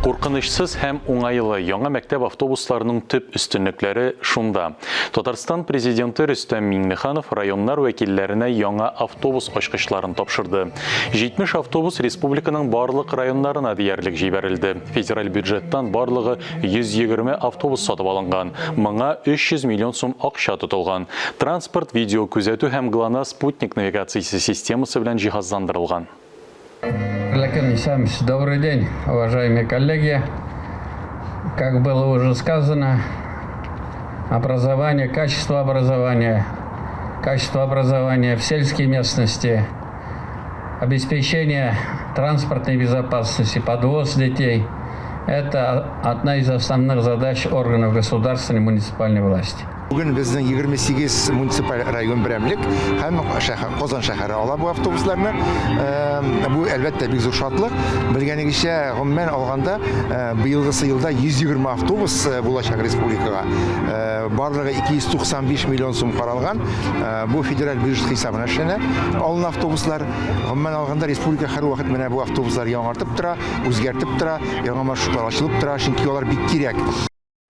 Куркынычсыз һәм уңайлы яңа мәктәп автобусларының төп өстенлекләре шунда. Татарстан Президенты Рөстәм Миңнеханов районнар вәкилләренә яңа автобус ачкычларын тапшырды. 70 автобус республиканың барлык районнарына диярлек җибәрелде. Федераль бюджеттан барлыгы 120 автобус сатып алынган. Моңа 300 миллион сум акча тотылган. Транспорт видеокүзәтү һәм ГЛОНАСС спутник навигациясе системасы белән җиһазландырылган. Добрый день, уважаемые коллеги. Как было уже сказано, образование, качество образования в сельской местности, обеспечение транспортной безопасности, подвоз детей – это одна из основных задач органов государственной и муниципальной власти. Бүген безнең 28 муниципаль район берәмлек һәм шәһәр, Казан шәһәре ала бу автобусларны. Бу, әлбәттә, бик зур шатлык. Белгәнегезчә, гомумән алганда, быелгысы елда 120 автобус булачак республикага. Барлыгы 295 миллион сум каралган. Бу федераль бюджет хисабына эшләнә алына автобуслар. Гомумән алганда, республика һәрвакыт менә бу автобуслар яңартып тора, үзгәртеп тора, яңа маршрутлар ачылып тора, чөнки алар бик кирәк.